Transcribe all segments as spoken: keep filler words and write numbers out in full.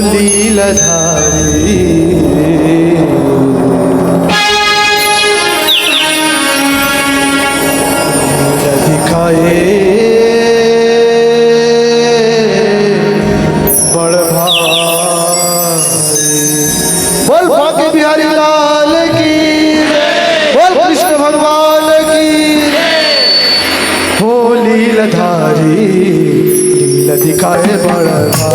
लीलाधारी, लीला दिखाए बड़ भारी। बोल बांके बिहारी लाल की, बोल कृष्ण भगवान की। हो लीलाधारी, लीला दिखाए बड़ भारी।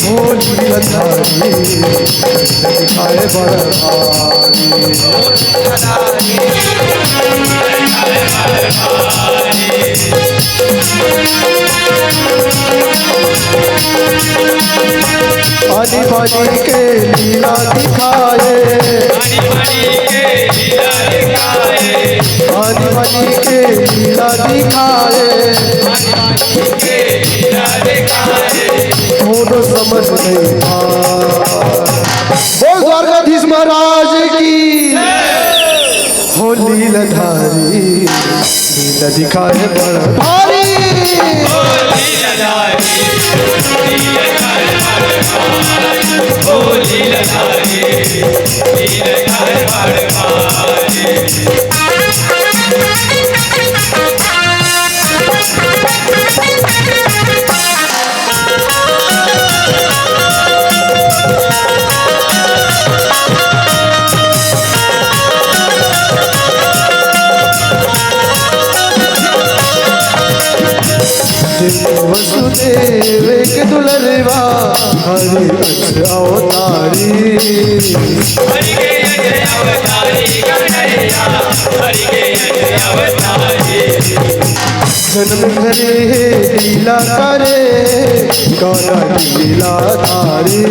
हो लीलाधारी, लीला दिखाए बड़ भारी। आनी बानी के लीला दिखाए, आनी बानी के लीला दिखाए, कोनो समझ नहीं पाए। बोल द्वारकाधीश महाराज की। हो लीलाधारी, लीला दिखाए बड़ भारी। वसुदेव के दुलरवा हरि अंश अवतारी। जन्म धरे हे लीला करे, कान्हा लीलाधारी।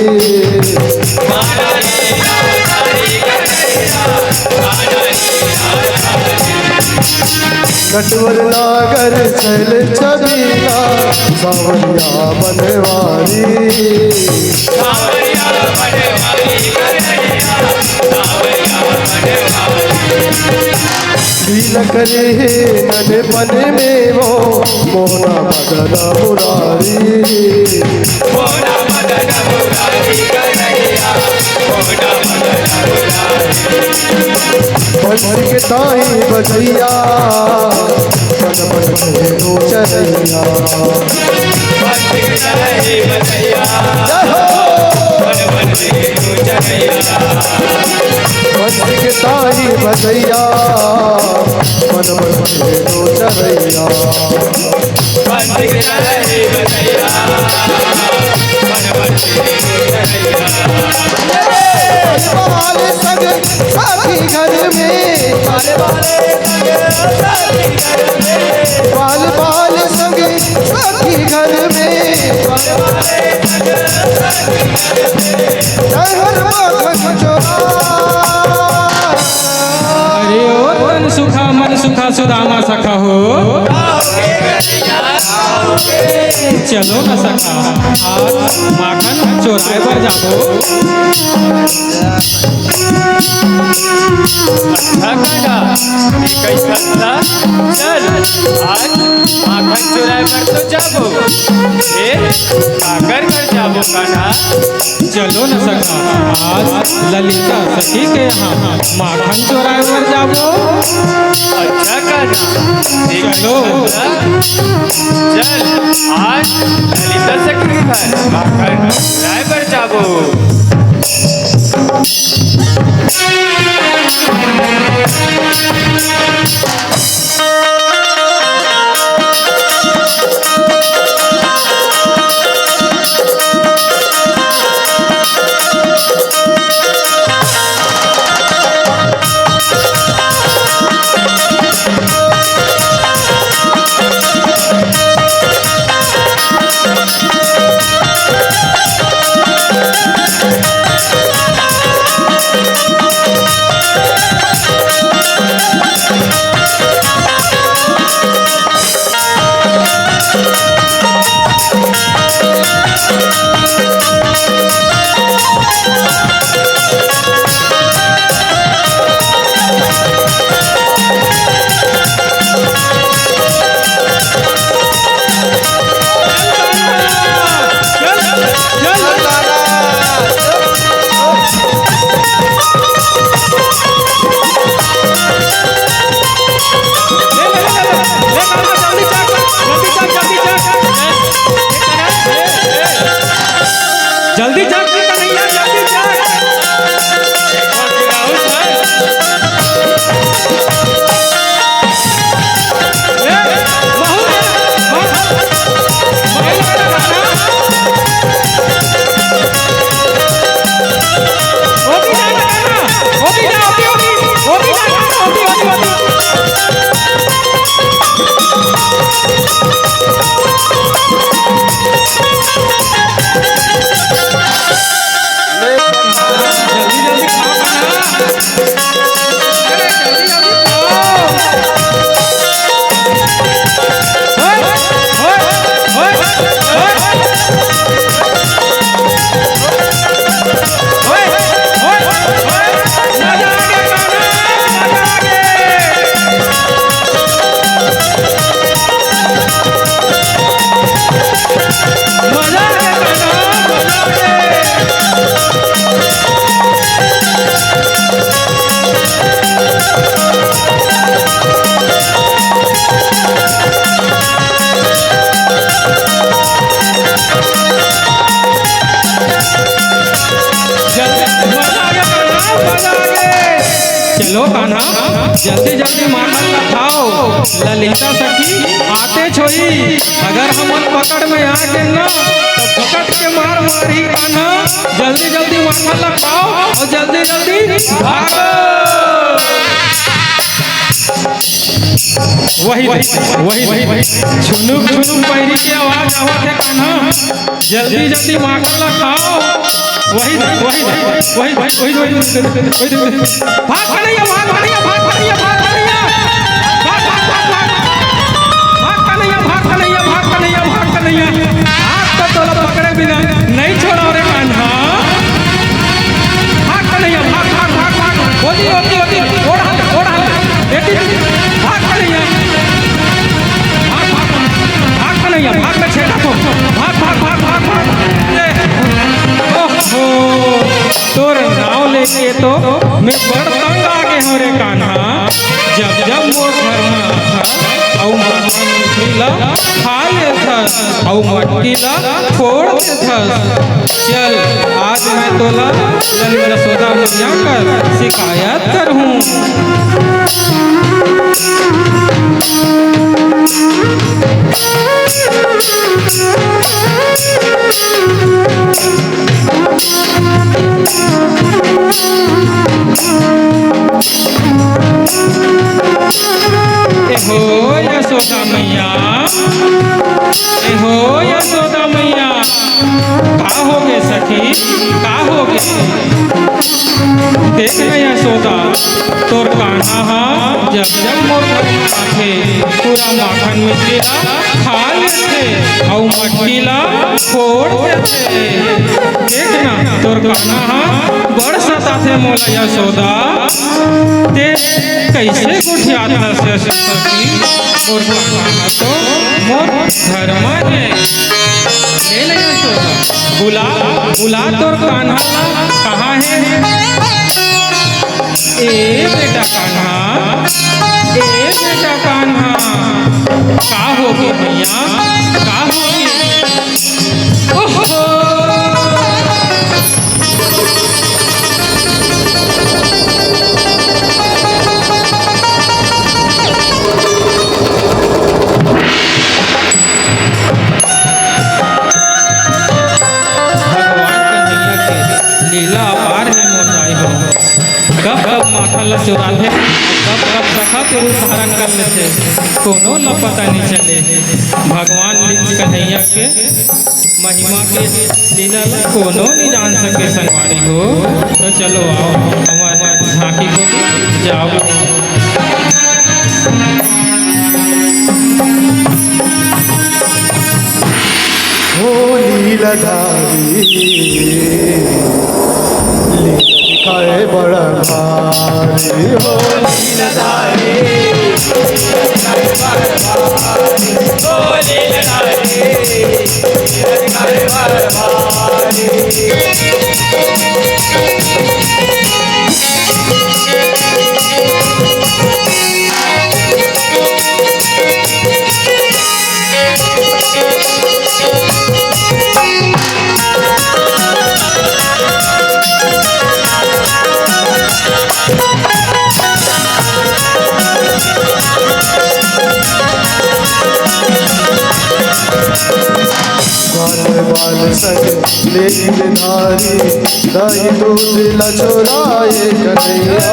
नटवर नागर शैल छबीला, सावरिया बनवारी। लीला करे हे नन बन में वो, मोहना मदन मुरारी। बंसी के ताही बजैया, बन बन के नोचरैया। जय हो। बंसी के ताही बजैया, बन बन के नोचरैया। बाल संग साथी घर में, बाल बाल संग साथी घर में, शहर माखन चोरा। अरे ओ तन सुखा मन सुखा सुदामा सखा हो। चलो न सखा, आज माखन चोराए बर जाबो। अच्छा कान्हा, ये कइसन ला? चल, आज माखन चोराए बर तो जाबो। ए, काकर घर जाबो कान्हा? चलो न सखा, आज ललिता सखी के यहाँ माखन चोराए बर जाबो। अच्छा कान्हा, चलो। चल, आज ललिता सखी के घर माखन चोराए बर जाबो। जल्दी जल्दी खाओ कान्हा। अरे जल्दी जल्दी खाओ। ओए, ओए, ओए, ओए। ओए, ओए, ओए, मजा आ गया कान्हा, मजा आ गया। मजा आ गया कान्हा, मजा आ गया। जल्दी, मजा आ गया कान्हा, मजा आ गया। चलो कान्हा, जल्दी जल्दी माखन ला खाओ, ललिता सखी आतेच होही। अगर हमन पकड़ में आ गेन ना, तो पकड़ के मार मारही कान्हा। जल्दी जल्दी माखन ला खाओ अउ जल्दी जल्दी भागो। वही, वही, वही, वही। छुनुक, छुनुक पैरी के आवाज आवत हे कान्हा। जल्दी, जल्दी माखन ला खाओ। वही, वही, वही। भाग कन्हैया, भाग कन्हैया, भाग कन्हैया, भाग कन्हैया। भाग, भाग, भाग, भाग। भाग कन्हैया, भाग कन्हैया, भाग कन्हैया, भाग कन्हैया। आज तो तोला पकड़े बिना नहीं छोड़ाओं रे कान्हा। भाग कन्हैया, भाग, भाग, भाग, भाग। ओती, ओती, ओती। ओढ़ा, ओढ़ा। बेटी, भाग कन्हैया। भाग, भाग, भाग कन्हैया, भाग, मैं छेदा तो। भाग, भाग, भाग, भाग, भाग। ए, ओहो, तोर नाव लेके तो मैं बड़ तंग आ गे हंव रे कान्हा। जब जब मोर घर में आथस, अउ माखन मिश्री ला खा लेथस, अउ मटकी ला फोड़ देथस। चल, आज मैं तोला ललित यशोदा मैया कर शिकायत करहूँ। ए हो यशोदा मैया, ए हो यशोदा मैया, का होगे सखी, का होगे? देख न यशोदा, तोर कान्हा ह जब जब मोर घर में आथे, पूरा माखन मिश्री ला खा लेथे अउ मटकी ला फोड़ देथे। देख न, तोर कान्हा ह बड़ सताथे मोला यशोदा। ते कइसे गोठियाथस यशोदा सखी? मोर कान्हा तो मोर घर में हे। ले ले यशोदा, बुला, बुला तोर कान्हा ला, कहाँ हे? ए बेटा कान्हा, ए बेटा कान्हा, का होगे भैया, का होगे? ओहो! भगवान कन्हैया के लीला अपार हे मोर दाई हो। कब कब माखन ल चुराथे, कब कब सखा के रूप धारण कर लेथे, कोनो ल पता नइ चले। भगवान कन्हैया के महिमा के लीला ल कोनो नइ जान सके संगवारी हो। तो चलो आओ, हमर झांकी को जाओ। होली लधारी, लीला दिखाए बड़ भारी। होली लधारी, होली लधारी, लीला दिखाए बड़ भारी। बाल बाल संग ले लीलधारी, दाई दूध ला चोराए कन्हैया।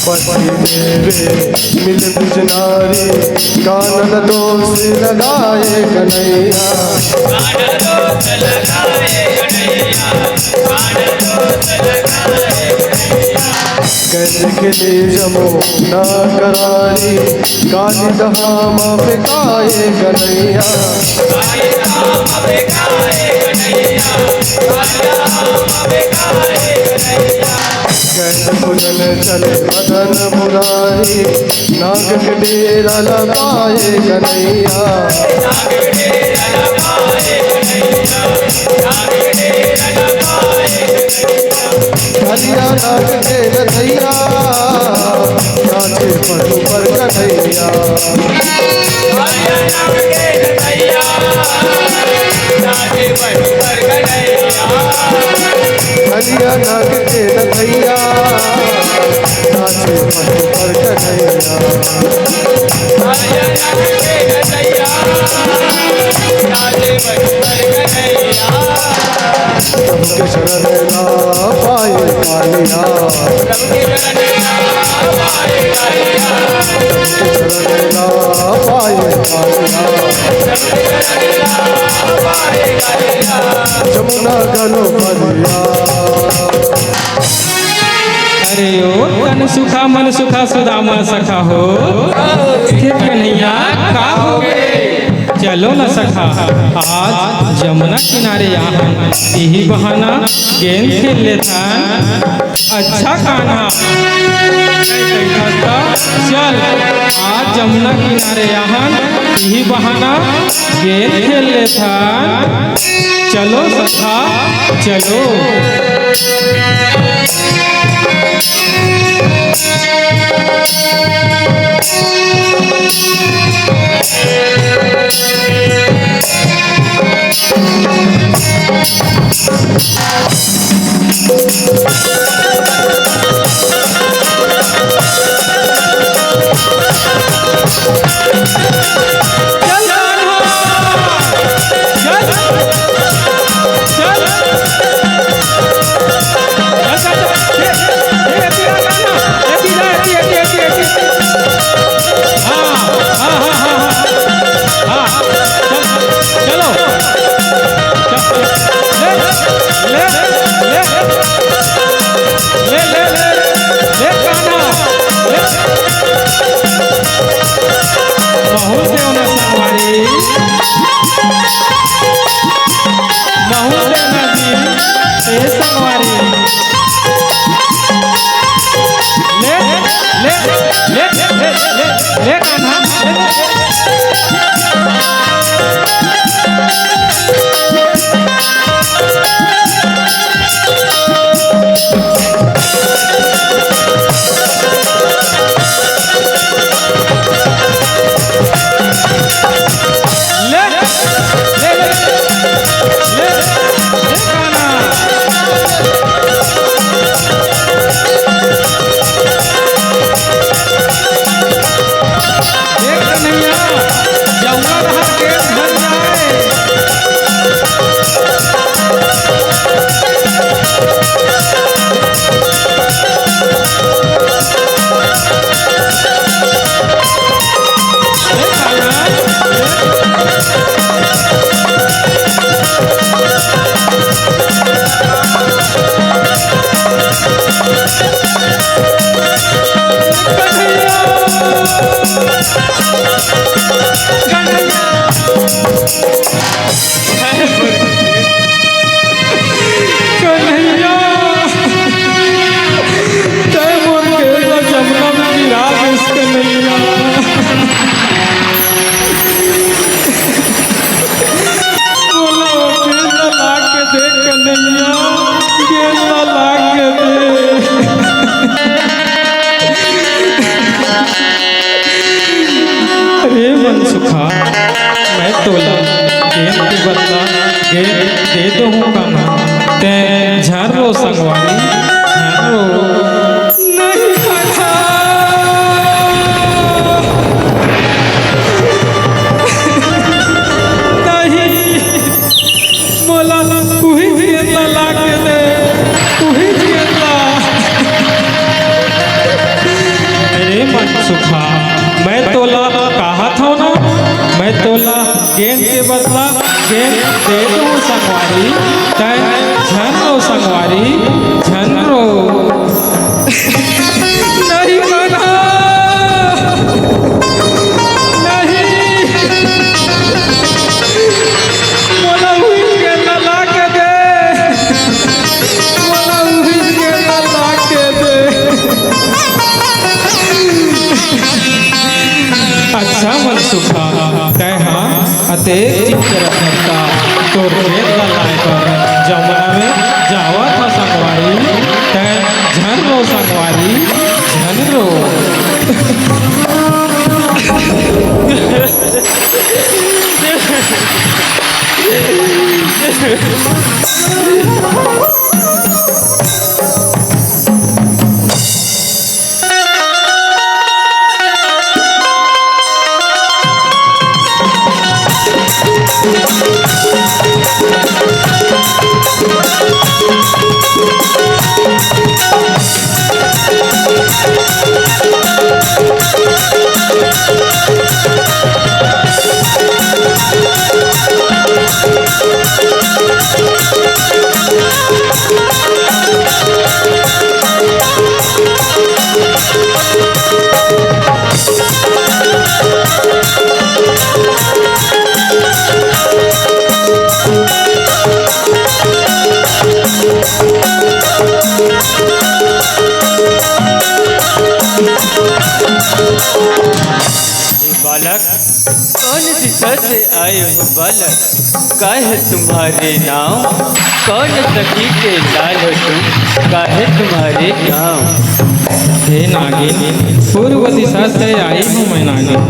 बड़ पहिले रे मिल बिच नारी, कानन दोष लगाए कन्हैया। कैसे खेले जमुना करारी, काली दहा माँ पे काए कन्हैया। कैसे भुजन चले मदन मुरारी, नाग के डेरा लगाए कन्हैया। हरिया नाग के नथैया, नाचे पशु पर कन्हैया। हरिया नाग के नथैया, नाचे पशु पर कन्हैया। सबके शरण ला पाए कालिया। सबके शरण ला पाए कालिया। जमुना घलो भरिया। अरे ओ तन सुखा मन सुखा सुदामा सखा हो। हे कन्हैया का हो गे? चलो न सखा, आज जमुना किनारे आहन, इही बहाना गेंद खेल लेथन। अच्छा कान्हा, चल, आज जमुना किनारे आहन, इही बहाना गेंद खेल लेथन। चलो सखा, चलो। हाँ, हाँ, हाँ, हाँ, हाँ। हाँ, चल, चलो। ले, ले, ले। ले, ले, ले, ले, कान्हा, ले। बहुत देव ना संगवारी, बहुत देव ना जी, ए संगवारी। ले, ले, ले, ले, कान्हा, ले, ले। कन्हैया, तै मोर गेंद ला जमुना में गिरा देस कन्हैया। मोला गेंद ला ला के दे कन्हैया, गेंद ला ला के दे। अरे मनसुखा, मैं तोला गेंद के बदला गेंद दे दूहूं कान्हा। तैं झन रो संगवारी, झन रो। नहीं कान्हा। नहीं। मोला उही गेंद ला ला के दे, उही गेंद ला। मैं तोला काहत हंव ना, मैं तोला गेंद के बदला गेंद दे दूं संगवारी, तैं झन रो संगवारी, झन रो। नहीं माना, नहीं, मोला उही गेंद ला के दे, मोला उही गेंद ला के दे। अच्छा मनसुखा, तैं हा अतेक चित रखत का तोर खेत ला लाए बर जमुना में जावत हा संगवारी, तैं झन रो संगवारी, झन रो। हे बालक, कौन दिशा से आए हो बालक? का है तुम्हारे नाम? कौन सखी के लाल हो तुम? का है तुम्हारे नाम? हे नागिन, पूर्व दिशा से आई हूँ मैं नागिन।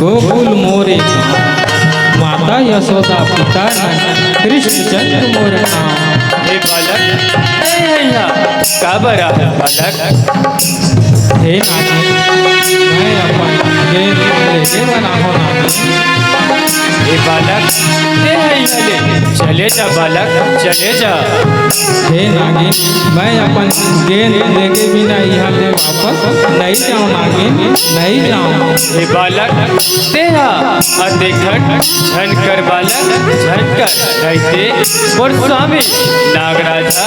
गोकुल मोरे धाम, माता यशोदा पिता नंद, कृष्ण चंद्र मोर नाम। हे बालक, हे हैया, का बरा बालक? हे नागिन, मैं अपन गेंद लेके बना हो नागिन। हे बालक, हे हैया ले, चले जा बालक, चले जा। हे नागिन, मैं अपन गेंद लेके बिना यहाँ ले वापस नहीं जाऊँ नागिन, नहीं जाऊँ। हे बालक, तेहा अतेक झन कर बालक, झन कर, नहीं ते मोर स्वामी नागराजा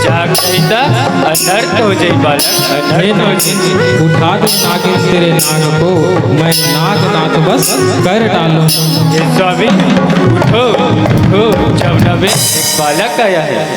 जाग जाही त अनर्थ हो जाही बालक, अनर्थ हे हो जाही। नागिन, उठा दो नागिन तेरे नाग को, मैं नाग नाच बस कर डालूं। हे स्वामी, उठो, उठो, जमुना में एक बालक आया है।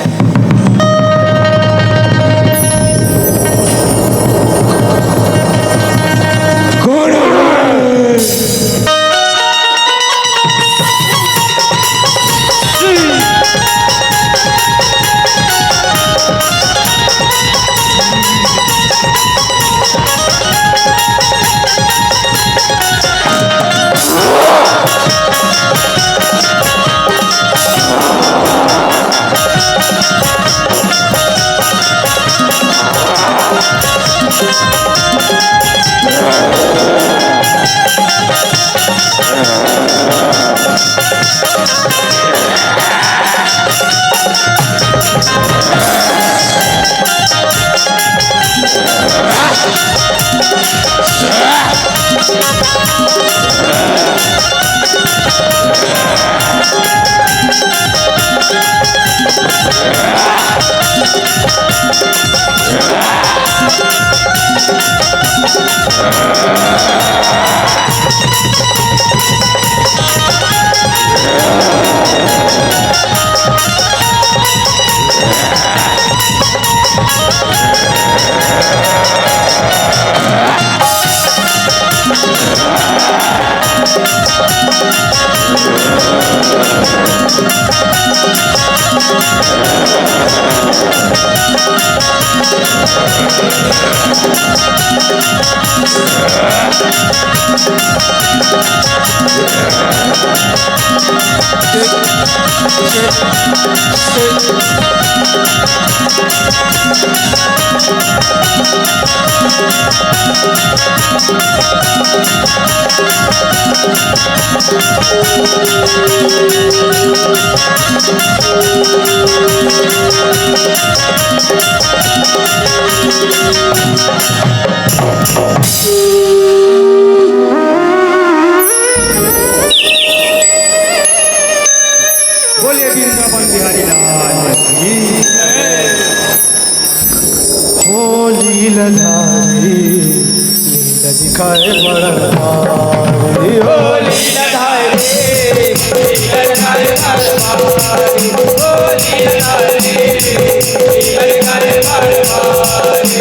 अपन बिहारी लाल की। हो लीलाधारी, लीला दिखाए बड़ भारी। हो लीलाधारी, लीला दिखाए बड़ भारी। हो लीलाधारी, लीला दिखाए बड़ भारी।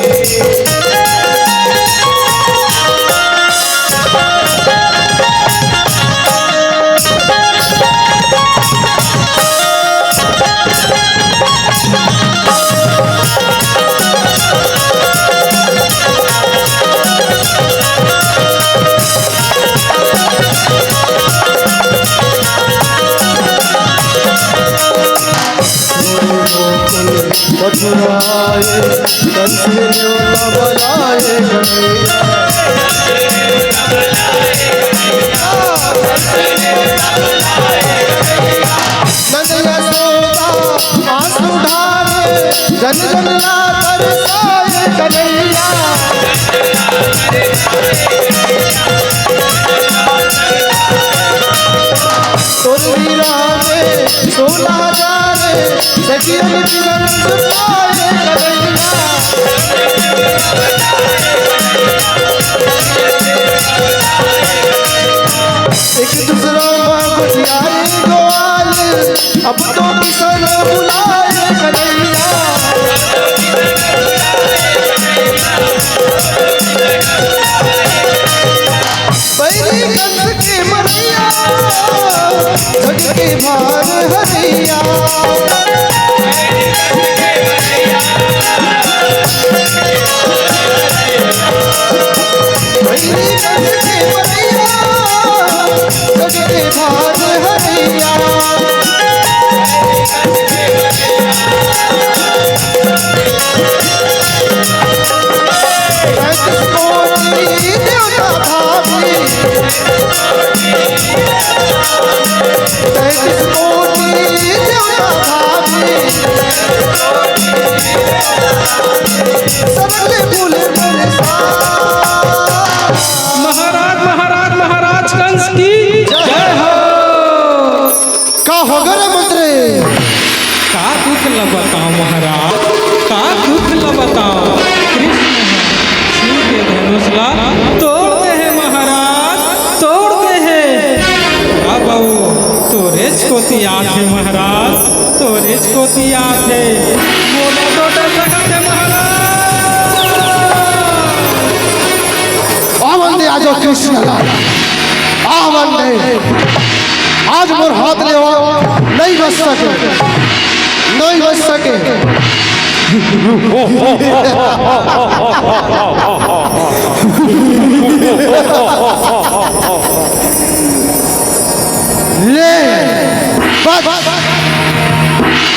मथुराए कंस ने न्योता बलाए। नंद यशोदा आंसू ढारे, जन जन ला बरसाए कन्हैया। तोर लीला में सोलह हजार सखियन के रंग पाए कन्हैया। एक दूसरा माँ गोठियाए ग्वाल, अब तो किसान बुलाए कन्हैया। बैरी कंस के मरैया, जग के भार हरैया। बैरी कंस के मरैया, जग के भार हरैया। पैंतीस कोटि देवता भाभी, पैंतीस कोटि देवता भाभी, सबले फूले बरसा। महाराज, महाराज, महाराज कंस की जय हो। का होगे रे मंत्री? का दुख ल बताओ महाराज, का दुख ल बताओ? कृष्ण ह शिव के धनुष ला तोड़ दे हे महाराज, तोड़ दे हे। अब वो तोरेच कोति आथे महाराज, तोरेच कोति आथे। बोला तो डर लगथे महाराज। आवन दे आज कृष्ण ला, आवन दे। आज मोर हाथ ले वो नइ बच सके, नइ बच सके। ले, बच।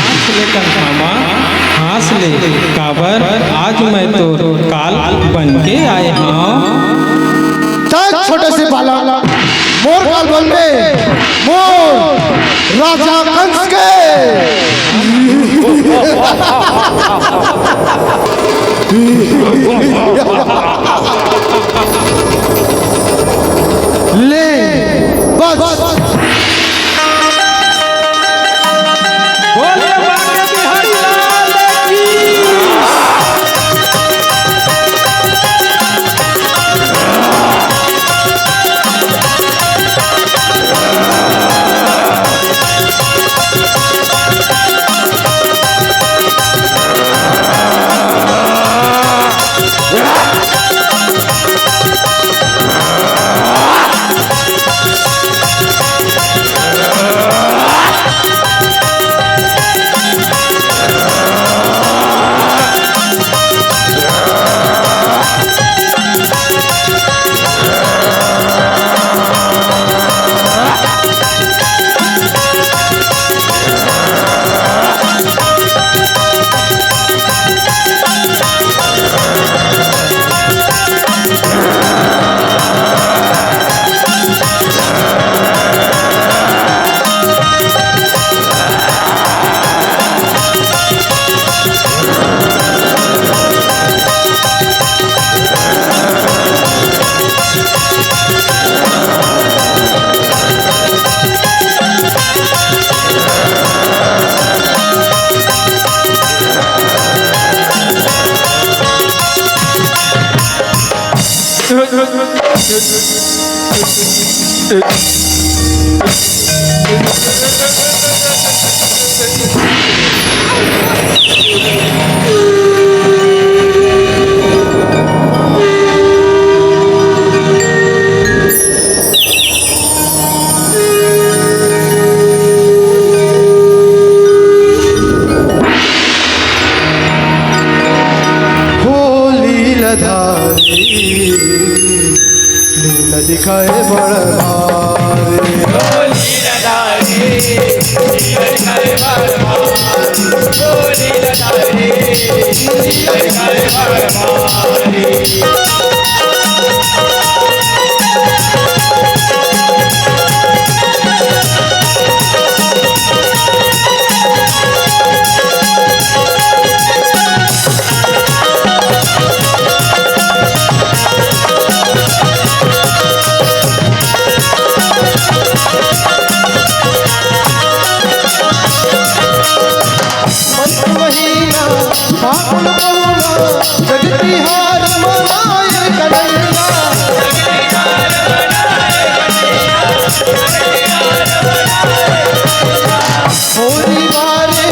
हंस ले कंस मामा, हंस ले, काबर आज मैं तोर काल बन के आए हंव। चल छोटे से बालक, मोर काल बनबे, मोर राजा कंस के। ले, बस। बोलिए बांके बिहारी लाल की। हो लीलाधारी, लीला दिखाए बड़ भारी। महीना फागुन पौना, जग तिहार मनाए कन्हैया। होरी बारे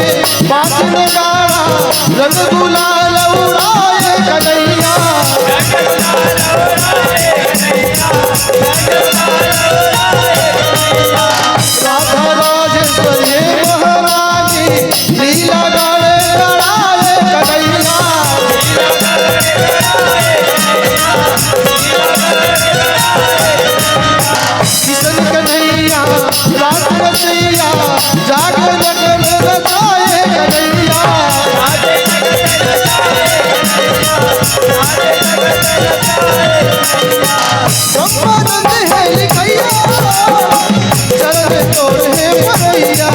बाजन गाड़ा, रंग गुलाल उड़ाए कन्हैया। राधा राजेश्वरी महारानी, लीला गाड़े लड़ाए कन्हैया। किशन कन्हैया, रास रचैया, जाग नगन रचाए कन्हैया। ब्रह्मानंद है लिखैया, चरण तोर हे परैया।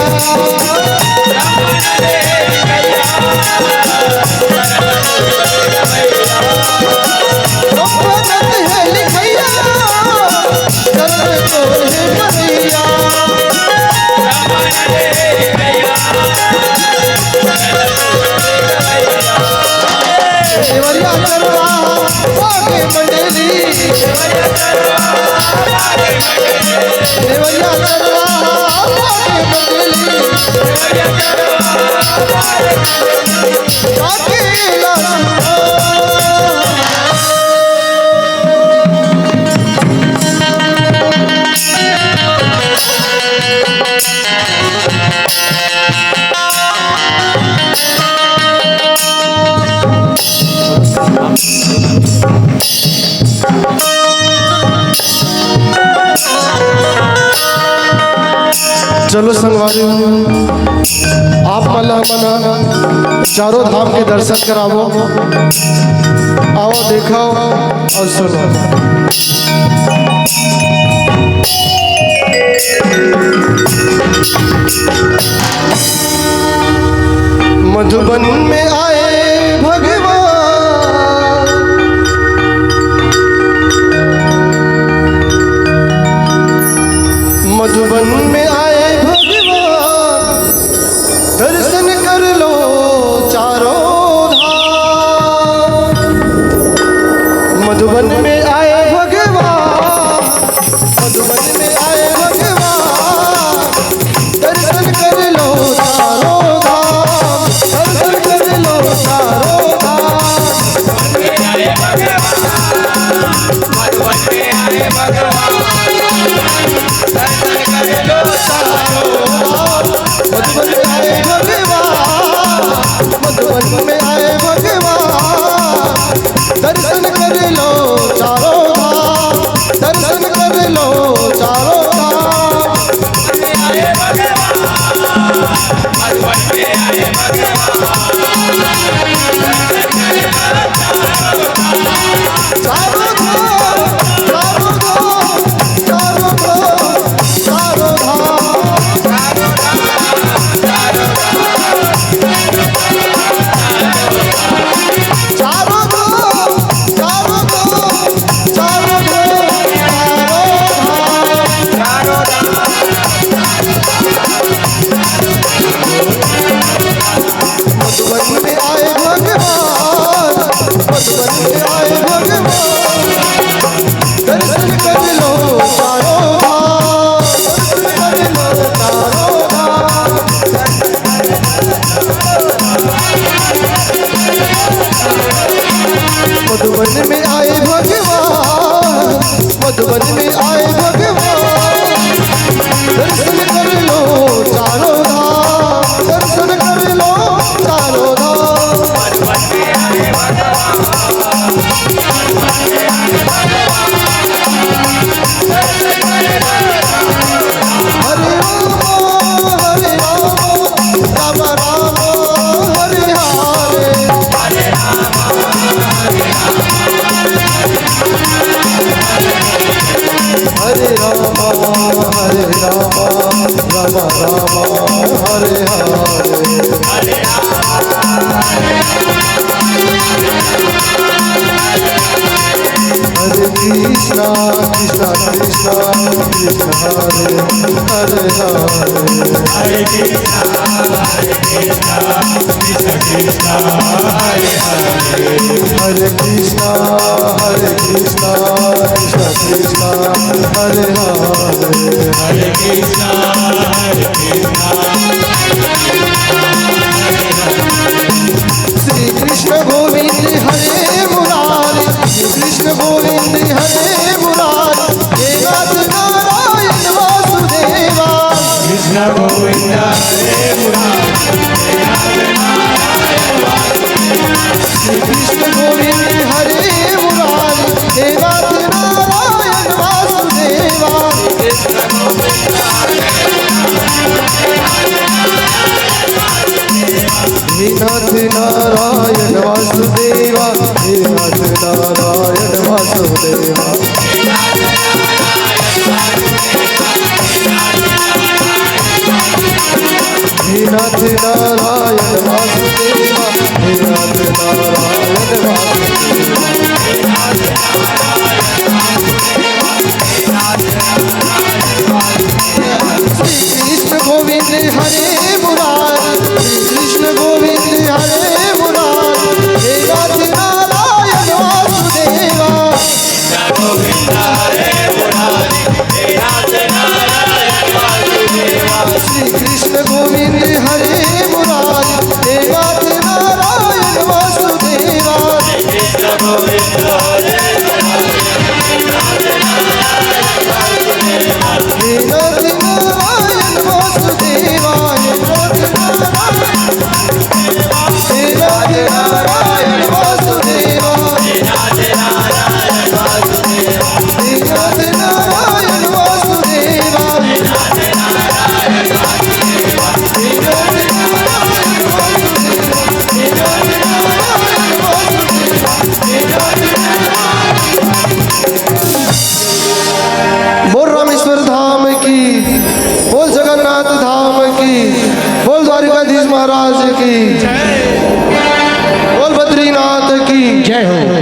ब्रह्मानंद है लिखैया, चरण तोर हे परैया। देवरिया चरवाहा बागे मंडली। देवरिया चरवाहा बागे मंडली। बागे लाल। चलो संगवारी, आप मन ल हमन ह चारों धाम के दर्शन कराबो। आओ, देखो और सुनो। मधुबन में आए भगवान, मधुबन में आए भगवान, दर्शन कर लो चारों धाम। मधुबन में आए भगवान, मधुबन में आए भगवान, दर्शन कर लो चारों धाम, दर्शन कर हरे हरे। हरे कृष्णा, कृष्णा कृष्णा, कृष्णा हरे हरे। हरे कृष्णा, हरे कृष्णा, कृष्णा कृष्णा, हरे हरे। हरे कृष्णा, हरे कृष्णा, कृष्णा कृष्णा, हरे हरे। हरे कृष्णा, हरे कृष्णा, श्री कृष्ण गोविंद हरे मुरारी, श्री कृष्ण गोविंद हरे मुरारी, हे नाथ नारायण वासुदेवा। कृष्ण गोविंद हरे मुरारी, श्री कृष्ण गोविंद हरे मुरारी, हे नाथ नारायण वासुदेवा। हे नाथ नारायण वासुदेवा, हे नाथ नारायण वासुदेवा। हे नाथ नारायण वासुदेवा, हे नाथ नारायण वासुदेवा। श्री कृष्ण गोविंद हरे मुरारी, श्री कृष्ण गोविंद हरे मुरारी, हे नाथ नारायण वासुदेवा। श्री कृष्ण गोविंद हरे मुरारी, हे नाथ नारायण वासुदेवा। हे नाथ नारायण वासुदेवा, हे नाथ नारायण, हे नाथ नारायण वासुदेवा। हे नाथ नारायण वासुदेवा। बोल रामेश्वर धाम की, बोल जगन्नाथ धाम की, बोल द्वारिकाधीश महाराज की, बोल बद्रीनाथ की। जय हो।